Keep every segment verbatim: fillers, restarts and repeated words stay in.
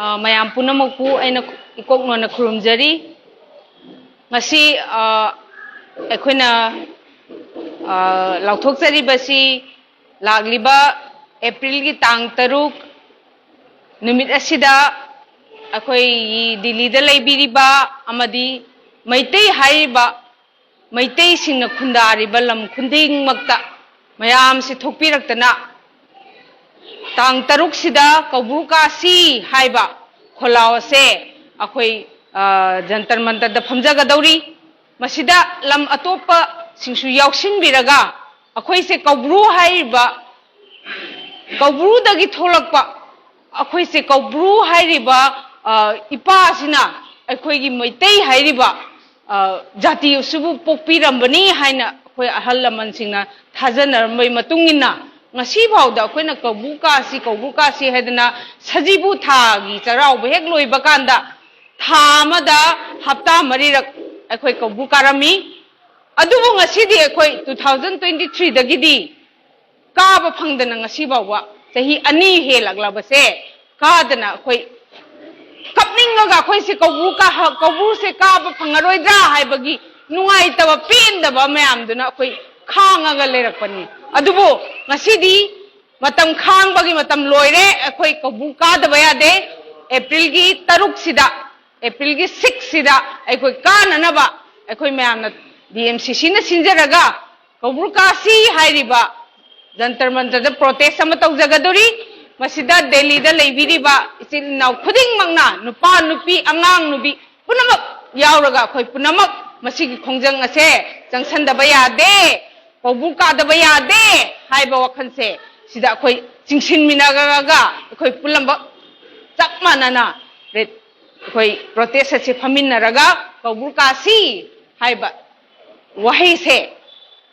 ꯑ, ꯃꯌꯥꯝ ꯄꯨꯝꯅꯃꯛꯄꯨ ꯑꯩꯅ ꯏꯀꯣꯛ ꯅꯣꯟꯅ ꯈꯨꯔꯨꯝꯖꯔꯤ꯫ ꯉꯁꯤ, ꯑ, ꯑꯩꯈꯣꯏꯅ, ꯑ, ꯂꯥꯎꯊꯣꯛꯆꯔꯤꯕꯁꯤ ꯂꯥꯛꯂꯤꯕ ꯑꯦꯄ꯭ꯔꯤꯜꯒꯤ ꯇꯥꯡ ꯇꯔꯨꯛ ꯅꯨꯃꯤꯠ ꯑꯁꯤꯗ ꯑꯩꯈꯣꯏꯒꯤ ꯗꯤꯜꯂꯤꯗ ꯂꯩꯕꯤꯔꯤꯕ ꯑꯃꯗꯤ ꯃꯩꯇꯩ ꯍꯥꯏꯔꯤꯕ ꯃꯩꯇꯩꯁꯤꯡꯅ ꯈꯨꯟꯗꯥꯔꯤꯕ ꯂꯝ ꯈꯨꯗꯤꯡꯃꯛꯇ ꯃꯌꯥꯝꯁꯤ ꯊꯣꯛꯄꯤꯔꯛꯇꯅ ꯇꯥꯡ ꯇꯔꯨꯛꯁꯤꯗ ꯀꯧꯕ꯭ꯔꯨ ꯀꯥꯁꯤ ꯍꯥꯏꯕ ꯈꯣꯜꯂꯥꯎ ꯑꯁꯦ ꯑꯩꯈꯣꯏ, ꯑ, ꯖꯟꯇꯔ ꯃꯟꯇꯔꯗ ꯐꯝꯖꯒꯗꯧꯔꯤ꯫ ꯃꯁꯤꯗ ꯂꯝ ꯑꯇꯣꯞꯄꯁꯤꯡꯁꯨ ꯌꯥꯎꯁꯤꯟꯕꯤꯔꯒ ꯑꯩꯈꯣꯏꯁꯦ ꯀꯧꯕ꯭ꯔꯨ ꯍꯥꯏꯔꯤꯕ, ꯀꯧꯕ꯭ꯔꯨꯗꯒꯤ ꯊꯣꯛꯂꯛꯄ ꯑꯩꯈꯣꯏꯁꯦ ꯀꯧꯕ꯭ꯔꯨ ꯍꯥꯏꯔꯤꯕ, ꯑ, ꯏꯄꯥꯁꯤꯅ ꯑꯩꯈꯣꯏꯒꯤ ꯃꯩꯇꯩ ꯍꯥꯏꯔꯤꯕ, ꯑ, ꯖꯥꯇꯤ ꯑꯁꯤꯕꯨ ꯄꯣꯛꯄꯤꯔꯝꯕꯅꯤ ꯍꯥꯏꯅ ꯑꯩꯈꯣꯏ ꯑꯍꯜ ꯂꯃꯟꯁꯤꯡꯅ ꯊꯥꯖꯅꯔꯝꯕꯒꯤ ꯃꯇꯨꯡ ꯏꯟꯅ ꯉꯁꯤ ꯐꯥꯎꯗ ꯑꯩꯈꯣꯏꯅ ꯀꯧꯕ꯭ꯔꯨ ꯀꯥꯁꯤ, ꯀꯧꯕ꯭ꯔꯨ ꯀꯥꯁꯤ ꯍꯥꯏꯗꯅ ꯁꯖꯤꯕꯨ ꯊꯥꯒꯤ ꯆꯩꯔꯥꯎꯕ ꯍꯦꯛ ꯂꯣꯏꯕ ꯀꯥꯟꯗ ꯊꯥ ꯑꯃꯗ ꯍꯞꯇꯥ ꯃꯔꯤꯔꯛ ꯑꯩꯈꯣꯏ ꯀꯧꯕ꯭ꯔꯨ ꯀꯥꯔꯝꯃꯤ꯫ ꯑꯗꯨꯕꯨ ꯉꯁꯤꯗꯤ ꯑꯩꯈꯣꯏ two thousand twenty threeꯗꯒꯤꯗꯤ ꯀꯥꯕ ꯐꯪꯗꯅ ꯉꯁꯤ ꯐꯥꯎꯕ ꯆꯍꯤ ꯑꯅꯤ ꯍꯦꯜꯂꯛꯂꯕꯁꯦ ꯀꯥꯗꯅ ꯑꯩꯈꯣꯏ ꯀꯞꯅꯤꯡꯉꯒ ꯑꯩꯈꯣꯏꯁꯦ ꯀꯧꯕ꯭ꯔꯨ ꯀꯥ-, ꯀꯧꯕ꯭ꯔꯨꯁꯦ ꯀꯥꯕ ꯐꯪꯉꯔꯣꯏꯗ꯭ꯔꯥ ꯍꯥꯏꯕꯒꯤ ꯅꯨꯡꯉꯥꯏꯇꯕ, ꯄꯦꯟꯗꯕ ꯃꯌꯥꯝꯗꯨꯅ ꯑꯩꯈꯣꯏ ꯈꯥꯡꯉꯒ ꯂꯩꯔꯛꯄꯅꯤ꯫ ꯑꯗꯨꯕꯨ ꯉꯁꯤꯗꯤ ꯃꯇꯝ ꯈꯥꯡꯕꯒꯤ ꯃꯇꯝ ꯂꯣꯏꯔꯦ꯫ ꯑꯩꯈꯣꯏ ꯀꯧꯕ꯭ꯔꯨ ꯀꯥꯗꯕ ꯌꯥꯗꯦ꯫ ꯑꯦꯄ꯭ꯔꯤꯜꯒꯤ ꯇꯔꯨꯛꯁꯤꯗ, ꯑꯦꯄ꯭ꯔꯤꯜꯒꯤ sixꯁꯤꯗ ꯑꯩꯈꯣꯏ ꯀꯥꯅꯅꯕ ꯑꯩꯈꯣꯏ ꯃꯌꯥꯝꯅ DMCCꯅ ꯁꯤꯟꯖꯔꯒ ꯀꯧꯕ꯭ꯔꯨ ꯀꯥꯁꯤ ꯍꯥꯏꯔꯤꯕ ꯖꯟꯇꯔ ꯃꯟꯇꯔꯗ protest ꯑꯃ ꯇꯧꯖꯒꯗꯧꯔꯤ꯫ ꯃꯁꯤꯗ ꯗꯦꯜꯂꯤꯗ ꯂꯩꯕꯤꯔꯤꯕ ꯏꯆꯤꯜ ꯏꯅꯥꯎ ꯈꯨꯗꯤꯡꯃꯛꯅ, ꯅꯨꯄꯥ, ꯅꯨꯄꯤ, ꯑꯉꯥꯡ, ꯅꯨꯕꯤ ꯄꯨꯝꯅꯃꯛ ꯌꯥꯎꯔꯒ ꯑꯩꯈꯣꯏ ꯄꯨꯝꯅꯃꯛ ꯃꯁꯤꯒꯤ ꯈꯣꯡꯖꯪ ꯑꯁꯦ ꯆꯪꯁꯟꯗꯕ ꯌꯥꯗꯦ, ꯀꯧꯕ꯭ꯔꯨ ꯀꯥꯗꯕ ꯌꯥꯗꯦ ꯍꯥꯏꯕ ꯋꯥꯈꯜꯁꯦ ꯁꯤꯗ ꯑꯩꯈꯣꯏ ꯆꯤꯡꯁꯤꯟꯃꯤꯟꯅꯔꯒ ꯑꯩꯈꯣꯏ ꯄꯨꯝꯅꯃꯛ ꯆꯞ ꯃꯥꯟꯅꯅ ꯔꯦ-, ꯑꯩꯈꯣꯏ protest ꯑꯁꯦ ꯐꯝꯃꯤꯟꯅꯔꯒ ꯀꯧꯕ꯭ꯔꯨ ꯀꯥꯁꯤ ꯍꯥꯏꯕ ꯋꯥꯍꯩꯁꯦ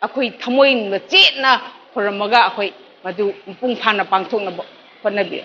ꯑꯩꯈꯣꯏ ꯊꯃꯣꯏꯅ ꯆꯦꯠꯅ ꯈꯨꯔꯨꯝꯃꯒ ꯑꯩꯈꯣꯏ ꯃꯗꯨ ꯃꯄꯨꯡ ꯐꯥꯅ ꯄꯥꯡꯊꯣꯛꯅꯕ ꯍꯣꯠꯅꯕꯤꯌꯨ꯫